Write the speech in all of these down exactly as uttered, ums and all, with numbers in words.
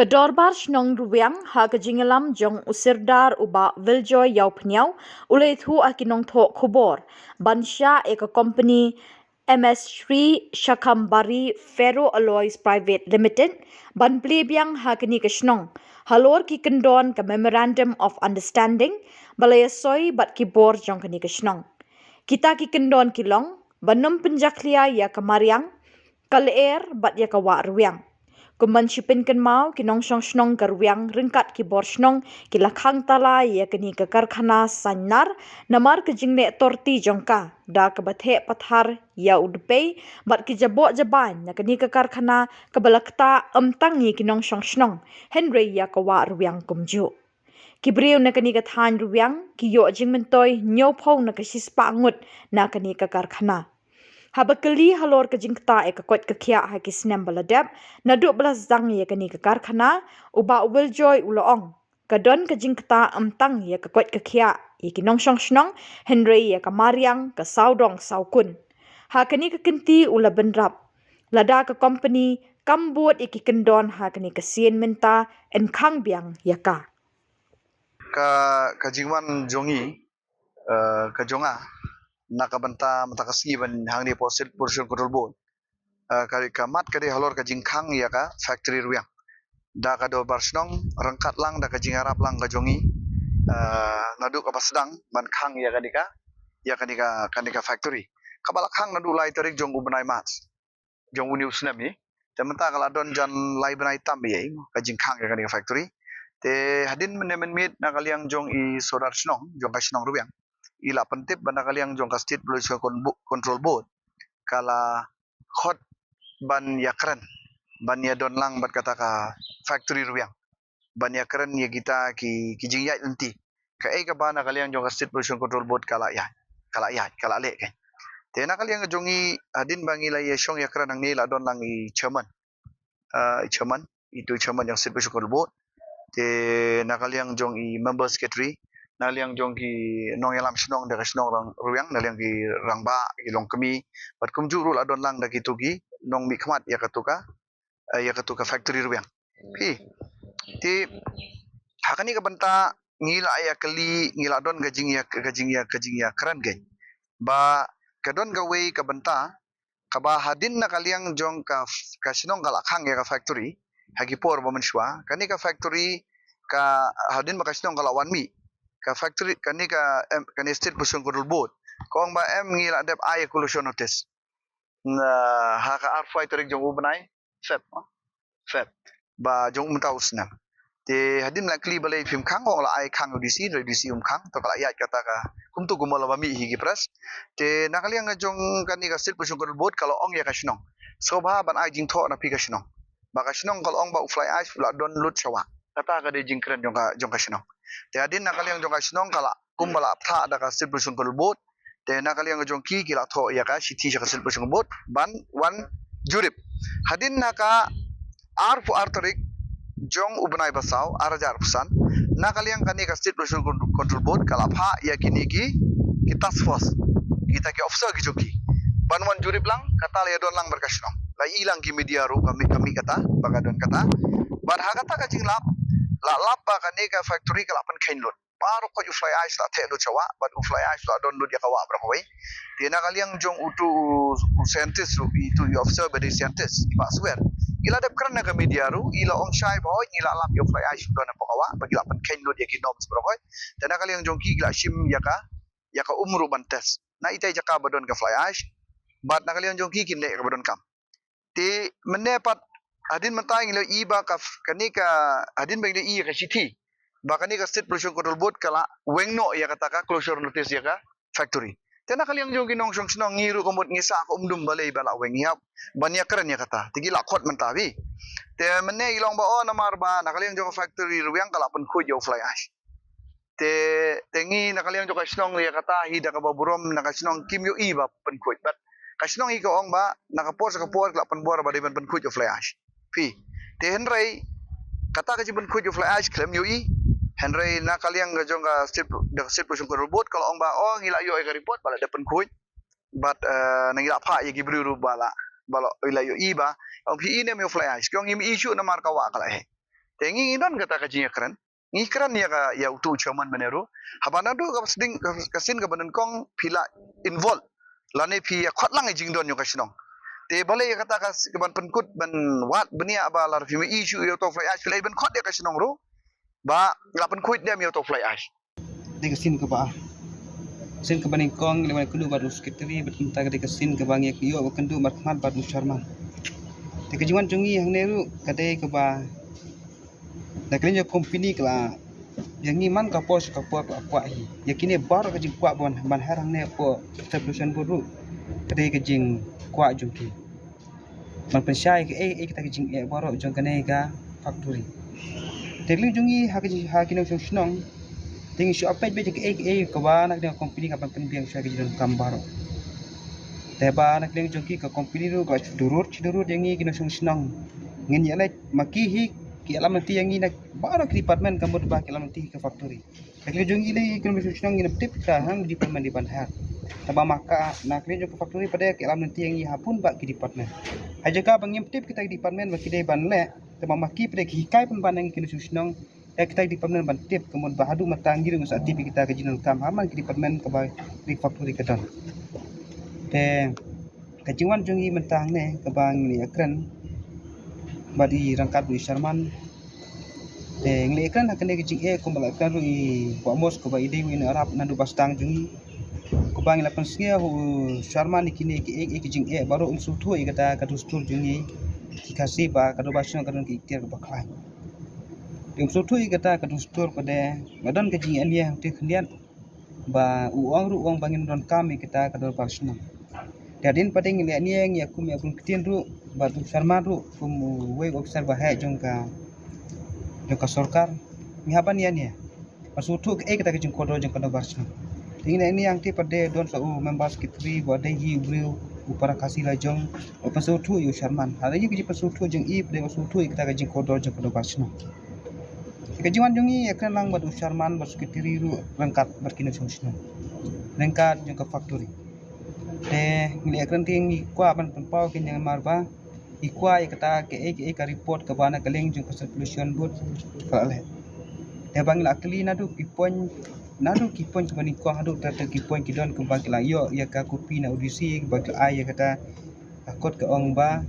Ka Dorbar Shnong Rwiang ha ka jingïalam jong u Sirdar u Bah Wiljoy Ïawphniaw u la ïathuh ha ki nongthoh khubor ban shah ïa ka kompani M S Sri Shakambari Ferro Alloys Private Limited ban plie biang ha kane ka shnong halor ki kyndon ka Memorandum of Understanding ba la ïasoi bad ki bor jong kane ka shnong. Kita ki kyndon ki long ban ym pynjakhlia ïa ka mariang, ka lyer bad ïa ka wah rwiang. Kum ban shi pynkynmaw, ki nongshong shnong ka Rwiang ryngkat ki bor shnong ki la khang tala ïa kane ka karkhana Sainar namar ka jingleh torti jong ka da kaba theh pathar ïa u dpei bad ki jaboh jabain na kane ka karkhana kaba la ktah ym tang ïa ki nongshong shnong hynrei ïa ka wah rwiang kumjuh. Ki briew na kane ka thaiñ Rwiang ki ïoh jingmyntoi hynñiewphew na ka shispah ngut na kane ka karkhana. Haba kylli halor ka jingktah ïa ka koit ka khiah ha ki snem ba la dep naduh ba la sdang ïa kane ka karkhana, u Bah Wiljoy u la ong, ka don ka jingktah ym tang ïa ka koit ka khiah ïa ki nongshong shnong hynrei ïa ka mariang, ka sawdong sawkun. Ha kane ka kynti u la bynrap, lada ka kompani kam bud ïa ki kyndon ha kane ka sien mynta yn khang biang ïa ka. Ka ka jingwan jong ngi, eh, ka jong nga na ka bynta mynta ka sngi ban hangne pyrshah Pollution Control Board. Eh, ka ka mat ka dei halor ka jingkhang ïa ka factory Rwiang. Da ka Dorbar Shnong ryngkat lang da ka jingïarap lang ka jong ngi, eh, naduh kaba sdang ban khang ïa kane ka, ïa kane ka, kane ka factory. Kaba la khang naduh lai tarik jong u bnai March jong une u snem hi. Te mynta ka la don jan lai bnai tam hi ka jingkhang ïa kane ka factory. Te hadien mynne mynmiet na ka liang jong i sordar shnong jong ka shnong Rwiang i la pyntip ba na ka liang jong ka State Pollution Con- Control Board ka la khot ban ïakren, ban ïadon lang bad kata ka factory Rwiang ban ïakren ïa kita ki, ki jingïaid lynti. Kaei kaba na ka liang jong ka State Pollution Control Board ka la ïaid, ka la ïaid, ka la leh kein. Te na ka liang jong ngi hadien ba ngi la ïashong ïakren hangne la don lang i chairman. Ah, i chairman, itu i chairman jong State Pollution Control Board. Te na ka liang jong i member secretary, na ka liang jong ki nongïalam shnong da ka shnong Rang- Rwiang, na liang ki rangbah, ki longkmie, bad kumjuh ruh la don lang da kitu ki nongmihkhmat ïa katu ka, eh, ïa katu ka factory Rwiang. Phi. Te ha kane ka bynta ngi la ïa kylli, ngi la don ka jingïa, ka jingïa, ka jingïakren kein. Ba ka don kawei ka bynta kaba hadien na ka liang jong ka, ka shnong ka la khang ïa ka factory ha ki por ba mynshuwa. Kane ka factory ka hadien ba ka shnong ka la wan mih, ka factory, kane ka, em, kane State Pollution Control Board ka ong ba em ngi la dep ai closure notice. Na ha ka arphew tarik jong u bnai Feb, ah, Feb ba jong mynta u snem. Te hadien la kylli balei phim khang, ong la ai khang u D C, hynrei u D C um khang, to ka la ïaid kata ka kumtu kumba la ba mih hi ki press. Te na ka liang jong kane ka State Pollution Control Board ka la ong ïa ka shnong, sngewbha ban ai jingthoh na phi ka shnong. Ba ka shnong ka la ong ba u fly ash u la don lut sha wah. Kata ka dei jingkren jong ka, jong ka shnong. Te hadien na ka liang jong ka shnong ka la kumba la phah da ka State Pollution Control Board. Te na ka liang jong ki ki la thoh ïa ka shithi sha ka State Pollution Board ban wan jurip. Hadien na ka arphew ar tarik jong u bnai ba saw, ar hajar arphew san, na ka liang kane ka State Pollution Con- Control Board ka la phah ïa kine ki, ki task force, kita ki officer ki jong ki ban wan jurip lang, kata la ïadon lang bad ka shnong. La i lang ki media ruh ka mih, ka mih kata, ba ka don kata. Bad ha kata ka jinglap la lap ba kane ka factory ka la pynkheiñ lut. Baroh khoit u fly ash la theh lut sha wah, bad u fly ash la don lut ïa ka wah baroh kawei. Te na ka liang jong utu u, u scientist ruh, itu i officer ba dei scientist, i Bah Swer, i la dep kren na ka media ruh, i la ong shai ba hooid ngi la lap ïa u fly ash u don hapoh ka wah, ba ki la pynkheiñ lut ïa ki norms baroh kawei. Te na ka liang jong ki ki la shim ïa ka, ïa ka um ruh ban test na itai jaka ba don ka fly ash. Bad na ka liang jong ki kin leh kaba donkam. Te mynne pat hadien mynta ngi la i ba ka f- kane ka, hadien ba ngi la i ka shithi ba kane ka State Pollution Control Board ka la weng noh ïa kata ka closure notice ïa ka factory. Te na ka liang jong ki nongshong shnong ngi ruh ka mut ngi sah ka umdum balei ba la weng, ïa ban ïakren ïa kata. Te ki la khot mynta phi. Te mynne i long ba oh namar ba na ka liang jong ka factory Rwiang ka la pynkhuid ïa u fly ash. Te, te ngi na ka liang jong ka shnong ïa kata hi da kaba burom na ka shnong kim ïohi ba pynkhuid. Bad ka shnong hi ka ong ba na ka por sha ka por ki la pynbor ba dei ban pynkhuid ïa u fly ash. Phi. Te hynrei kata ka jingpynkhuid ïa u fly ash khlem ïohi. Hynrei na ka liang ka jong ka State, da ka State Pollution Control Board ka la ong ba oh ngi la ïoh ïa ka report ba la dep pynkhuid. Bad, eh, na ngi la phah ïa ki briew ruh ba la, ba la, la ïohi ba ong phi i ne em ïa u fly ash. Ki ong ngim i shuh namar ka wah ka la heh. Te ngi ngi don kata ka jingïakren. Ngi kren ïa ka, ïa utu u chairman mynne ruh. Haba naduh ka sding ka, ka sien kaba nyngkong phi la involve lane phi ïa khot lang ïa jingdon ïa ka shnong. Te balei ïa kata ka s-, kaban pynkut ban wad bniah ba lada phi ma issue ïa uto u fly ash phi la ban khot ïa ka shnong ruh. Ba la pynkhuid dem ïa uto u fly ash. Dei ka sien kaba ar. Sien kaba nyngkong ngi la wan kynduh bad u secretary bad mynta ka dei ka sien kaba ngi ïoh ban kynduh markhmat bad u chairman. Te ka jingwan jong ngi hangne ruh ka dei kaba da ka liang jong ka company ka la ïa ngi man ka por sha ka por ka la kwah hi. Ïa kine baroh ka jingkwah ban, ban her hangne hapoh Sub Pollution Board ruh ka dei ka jingkwah jong ki. Ban pynshai kaei kaei kata ka jingeh baroh jong kane ka factory. Te ka liang jong ngi ha ka jing, ha ki nongshong shnong. Te ngi shu peit beit kaei kaei kaba na ka liang company ka ban pynbiang shuwa ka jingdonkam baroh. Te ba na ka liang jong ki ka company ruh ka shu durut shu durut ïa ngi ki nongshong shnong. Ngin ïa leit ma ki hi ki ïalam lynti ïa ngi na baroh ki department ka mut ba ki ïalam lynti hi ka factory. Na ka liang jong ngi lei ki nongshong shnong ngin ym tip kita ha ki department dei ban her. Tangba ma ka na ka liang jong ka factory pat de ki ïalam lynti ïa ngi ha bun bah ki department. Ha jaka ba ngim tip kita ki department ba ki dei ban leh, tangba ma ki pat de ki hikai pynban ïa ngi ki nongshong shnong ïa kita ki department ban tip, ka mut ba haduh mynta ngi ruh ngi sa tip ïa kita ki jingdonkam ha man ki department kaba ri factory ka don. Te ka jingwan jong ngi mynta hangne kaba ngi ïakren bad i ryngkat bad i chairman. Te ngi la ïakren ha kane ka jingeh kumba la ïakren ruh i Bah Amos kaba i dei u ïarap naduh ba sdang jong ngi. Kumba ngi la pynsngew ha u chairman ïa kine kiei kiei ki jingeh baroh, um sngewthuh ïa kata ka dustur jong ngi ki Khasi ba ka dorbar shnong ka don ka iktiar kaba khlaiñ. Te um sngewthuh ïa kata ka dustur pat de la don ka jingïaid ïa hangtei khyndiat. Ba u ong ruh u ong ba ngin donkam ïa kata ka dorbar shnong. Te hadien pat de ngi la ïa nia ngi ïa kum ïa bun ktien ruh bad u chairman ruh kum uwei u officer ba heh jong ka, jong ka sorkar. Ngi hap ban ïa nia ban sngewthuh kaei kata ka jingkordor jong ka dorbar shnong. Te ngi la ïa nia hangtei pat de don sa u member secretary ba dei hi u briew u para Khasi la jong ba pynsngewthuh ïa u chairman. Hynrei ïa ka jingpynsngewthuh jong i pat de ba sngewthuh ïa kata ka jingkordor jong ka dorbar shnong. Te ka jingwan jong ngi ïakren lang bad u chairman bad secretary ruh ryngkat bad ki nongshong shnong ryngkat jong ka factory. Te ngi la ïakren te ngi kwah ban pynpaw ki namar ba ngi kwah ïa kata kaei kaei ka report kaba na ka liang jong ka Sub Pollution Board ka la leh. Te ba ngi la kylli naduh ki point, naduh ki point kaba nyngkong haduh kata ki point ki don kumba ki la ïoh ïa ka copy na u D C ba ki la ai ïa kata ka kot ka ong ba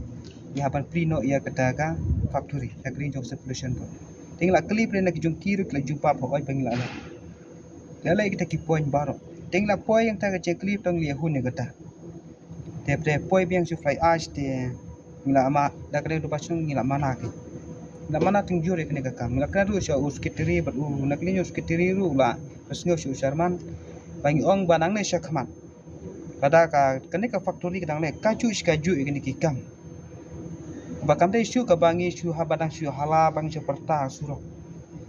ngi hap ban plie noh ïa kata ka factory na ka liang jong Sub Pollution Board. Te ngi la kylli pat de na ki jong ki ruh ki la jubab hooid ba ngi la leh. Ngi la leh kita ki point baroh. Te ngi la poi ïa kata ka jingkylli pat de ngi la ïahun ïa kata. Te pat de poi biang sha u fly ash te ngi la ma, da ka dei u dorbar shnong ngi la mana ki. Ngi la mana tynjuh ïa kane ka kam. Ngi la kren ruh sha u secretary bad u na ka liang u secretary ruh u la pynsngew sha u chairman ba ngi ong ba nangne sha khmat. Lada ka, kane ka factory ka dang leh kajuh shi kajuh ïa kine ki kam. Ba kam dei shuh kaba ngi shu haba dang shu hala ba ngi shu pyrta ha surok.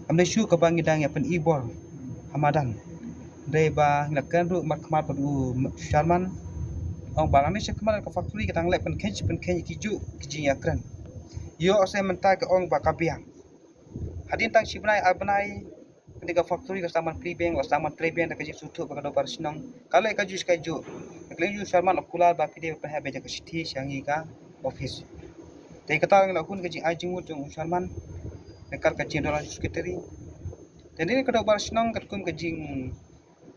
Kam dei shuh kaba ngi dang ïa pynibor ha madan. Dei ba ngi la kren ruh markhmat bad u chairman. Ong ba nangne sha khmat ka factory ka dang leh pynkheiñ shi pynkheiñ ïa kijuh ki jingïakren. Ïoh se mynta ka ong ba ka biang. Hadien tang shi bnai ar bnai. Kane ka factory ka sdang ban plie biang, ka sdang ban trei biang da ka jingsngewthuh bad ka dorbar shnong. Ka leh kajuh shi kajuh. Ka liang jong u chairman u kular ba phi dei ban pynhap beit ïa ka shithi sha ngi ka office. Te kata ngi la hun ka jingai jingmut jong u chairman. Ryngkat ka jingdon u secretary. Te kane ka dorbar shnong katkum ka jing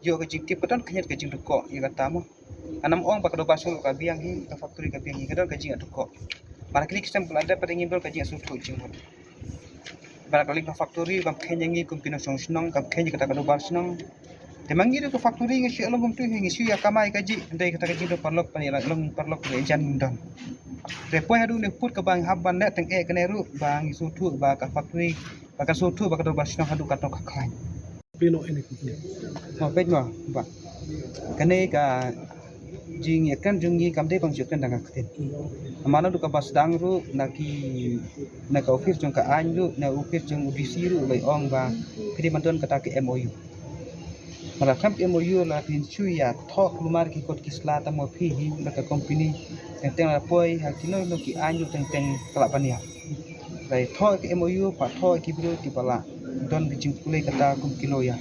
ïoh ka jingtip ka don khyndiat ka jingdukok ïa kata mo. Ngan ym ong ba ka dorbar shnong ka biang hi, ka factory ka biang hi, ka don ka jingdukok. Ba na kine ki snem ba la dep pat de ngim don ka jingsngewthuh jingmut. Ba na ka liang ka factory kam kheiñ ïa ngi kum ki nongshong shnong, kam kheiñ ïa kata ka dorbar shnong. Te ma ngi ruh ka factory ngi shu ïalong kumtu hi, ngi shu ïa kamai kajih, hynrei kata ka jingdon paralok pat ïa la long paralok ba jan ngim don. Te poi haduh ne put kaba ngi hap ban leh tang eh kane ruh ba ngi sngewthuh ba ka factory, ba ka sngewthuh ba ka dorbar shnong haduh katno ka khlaiñ. Pynlong ene kuku. Mo peit mo ba kane ka jingïakren jong ngi kam dei ba ngi ïakren da ka ktien. Namar naduh kaba sdang ruh na ki, na ka office jong ka aiñ ruh, na office jong u D C ruh u la ong ba phi dei ban don kata ka M O U. Ba la khlem ka M O U la phin shu ïathoh kulmar ki kot ki sla tang mo phi hi bad ka company. Teng teng la poi ha kino kino ki aiñ ruh teng teng ka la ban ïa. Ba ïathoh ïa ka M O U, phah thoh ïa ki briew kiba la don ka jingpule kata kum ki lawyer.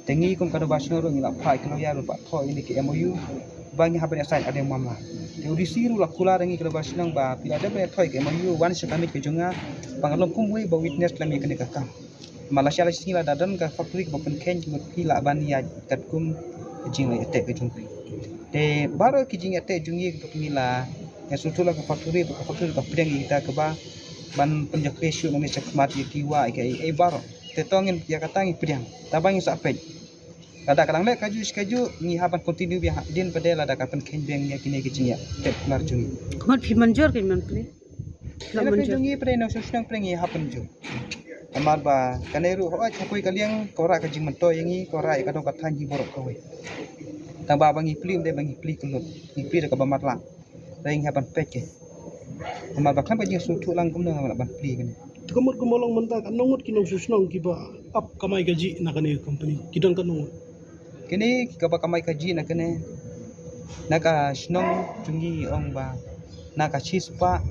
Te ngi kum ka dorbar shnong ruh ngi la phah ïa ki lawyer ruh phah thoh ïa kine ki M O U. ba ngi hap ban ïasaid ha kane ka mamla. Te u D C ruh u la kular ïa ngi ka dorbar shnong ba phi la dep ban ïathoh ïa ka M O U, wan sha ka miet ka jong nga ba ngan long kum uwei ba witness lem ïa kane ka kam. Namar lashai lashai sngi lada don ka factory kaba pynkheiñ, mut phi lah ban ïaid katkum ka jingïateh ka jong phi. Te baroh ki jingïateh jong ngi kaba ngi la ïa sngewthuh lang ka factory, ka factory ka pdiang ïa kita kaba ban pynjakri shuh nangne shakhmat ïa ki wah ïa kiei kiei baroh. Te to ngin ïa kata ngi pdiang. Tangba ngin sa peit. Lada ka dang leh kajuh shi kajuh, ngi hap ban continue biang hadien pat de lada ka pynkheiñ biang ïa kine ki jingïateh kular jong ngi. Ka mut phi mynjur ka man pli? Ïa la ka jong ngi pat de nongshong shnong pat de ngi hap mynjur. Namar ba kane ruh hooid ha kawei ka liang ka wanrah ka jingmyntoi ïa ngi, ka wanrah ïa ka dong ka thaiñ hi baroh kawei. Tangba ba ngi pli ym dei ba ngi pli kyllut, ngi pli da kaba matlang. Dei ngi hap ban peit ke. Namar ba khlem ka jingsngewthuh lang kumno ngi lah ban pli kane. Te ka mut kumba long mynta, katno ngut ki nongshong shnong kiba ap kamai kajih na kane ka company? Ki don katno ngut? Kine kiba kamai kajih na kane, na ka shnong jong ngi ong ba na ka shispah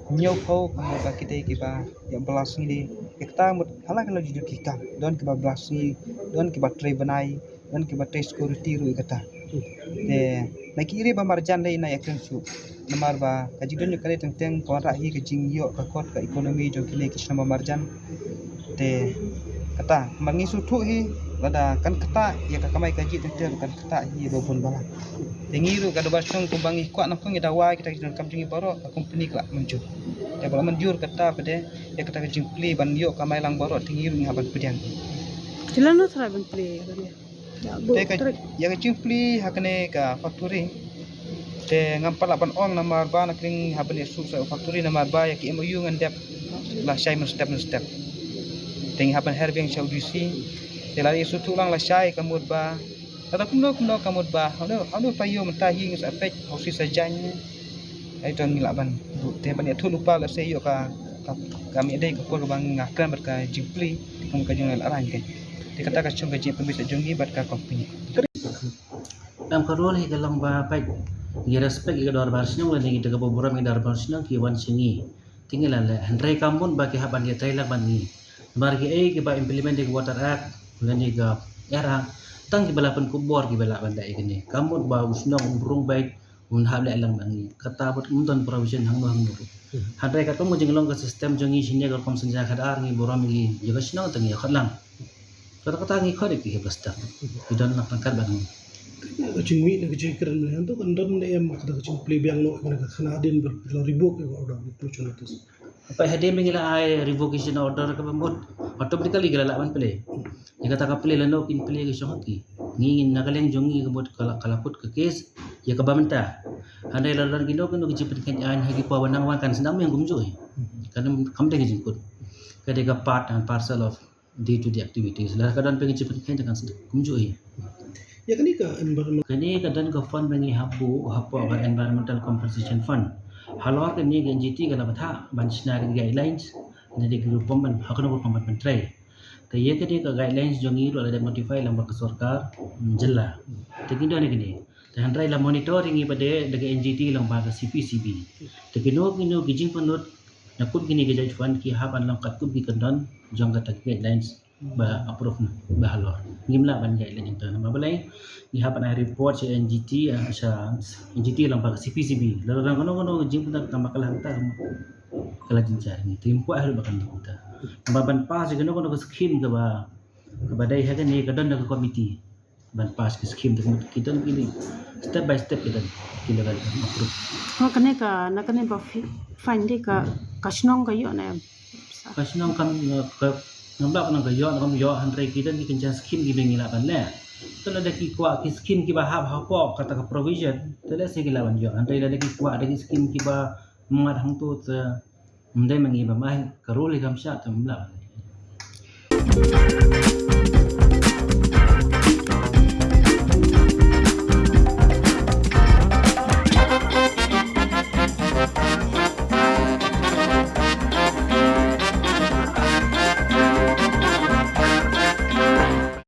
hynñiewphew, ka mut ba ki dei kiba ïa bylla sngi de. Ïa kata mut ha la ki la ju ki kam, don kiba bylla sngi, don kiba trei bnai, don kiba trei security ruh ïa kata. Te na ki ri ba marjan lei na ïa kren shuh. Namar ba ka jingdon ïa kane teng teng ka wanrah hi ka jingïoh ka kot ka economy jong kine ki shnong ba marjan. Te kata namar ngi sngewthuh hi lada kan ktah ïa ka kamai kajih teng teng kan ktah hi ba bun balang. Te ngi ruh ka dorbar shnong kumba ngi kwah nangkong ïa dawa kita ki jingdonkam jong ngi baroh ka company ka la mynjur. Te ba la mynjur kata pat de ïa kata ka jingpli ban ïoh kamai lang baroh te ngi ruh ngi hap ban pdiang. Te lano trai ban pli ïa kane? Te ka, ïa ka jingpli ha kane ka factory. Te ngam pat lah ban ong namar ba na kring hap ban ïa suk sa factory namar ba ïa ki M O U ngan dep lashai mynstep mynstep. Te ngi hap ban her biang sha u D C. Te la ïa suk tu lang lashai ka mut ba lada kumno kumno ka mut ba hano hano payung mynta hi ngi sa peit hausi sa jan. Ai to ngi lah ban te ban ïathuh lypa lehse ïoh ka ka ka mih dei ka por ba nga kren bad ka jingpli te kum ka jong la rang ke. Te kata ka shong ka jingpynbeit jong ngi bad ka company. Dang ka role hi ka long ba peit ngi respect ïa ka dorbar shnong lane ïa ka burom ïa ka dorbar shnong ki wan sha ngi. Te ngi la leh hynrei ka mut ba ki hap ban ïatrei lang bad ngi. Namar kiei kiba implement ïa ka Water Act lane ka Air Act tang kiba la pynkupbor kiba lah ban leh ïa kane. Ka mut ba u shnong u brung beit un hap leh lang bad ngi. Kata pat ym don provision hangno hangno ruh. Hynrei katkum ka jinglong ka system jong ngi shane ka rukom synshar khadar ngi burom ïa ka shnong te ngi ïa khot lang. Kata kata ngi khot ïa ki ba stad. Ki don na pangkat bad ngi. Ka jingmih na ka jingkren ne hangto kan don ne em kata ka jingplie biang noh ïa ka khana hadien ba la revoke ïa ka order of reproach notice. Haba hadien ba ngi la ai revocation order kaba mut automatically ki la lah ban plie. Ïa kata ka plie lano kin plie ka shong ha ki. Ngi na ka liang jong ngi ka mut ka la, ka la kut ka case ïa kaba mynta. Hynrei la don kino kino ki jingpynkheiñ aiñ ha ki por ba nang wan kan sdang biang kumjuh hi. Kan kam dei ka jingkut. Ka dei ka part and parcel of day to day activities. Lada ka don pynkheiñ jingpynkheiñ te kan sdang kumjuh hi. Ïa kane ka environment. Kane ka don ka fund ba ngi hap buh hapoh ka Environmental Compensation Fund. Halor kane ka N G T ka la bthah ban shna ki guidelines. Lane ki rukom ban ha kano ka rukom ban pyntrei. Te ïa kane ka guidelines jong ngi ruh la dep notify lang bad ka sorkar, mm, jylla. Te ngi don ïa kane. Te hynrei la monitor ïa ngi pat de da ka N G T lang bad ka C P C B. Te kino kino ki jingpynlut na kum kine ki joint fund ki hap ban long katkum ki kyndon jong kata ki guidelines ba approve na ba halor. Ngim lah ban guideline ïa kata namar balei ngi hap ban ai report sha N G T, ah, sha N G T lang bad ka C P C B. Lada don kano kano ka jingpynlut tang ba ka la hangta ka la jynjar ngi. Te ngim kwah ruh ba kan long kumta. Namar ban pass ïa kano kano ka scheme kaba kaba dei ha kane ka don da ka committee. Ban pass ki scheme te ki don ki step by step ki don ki level approve. Ha kane ka na kane ba fi-, fund de ka ka shnong ka ïoh ne em? Ka shnong kam ka ngam lah ka nang ka ïoh ne kam ïoh hynrei ki don ki kynja scheme kiba ngi lah ban leh. Te lada ki kwah ki scheme kiba hap hapoh kata ka provision te lehse ki lah ban ïoh hynrei lada ki kwah da ki scheme kiba mat hangto te ym dei ma ngi ba mai ka rule hi kam shah te ym lah.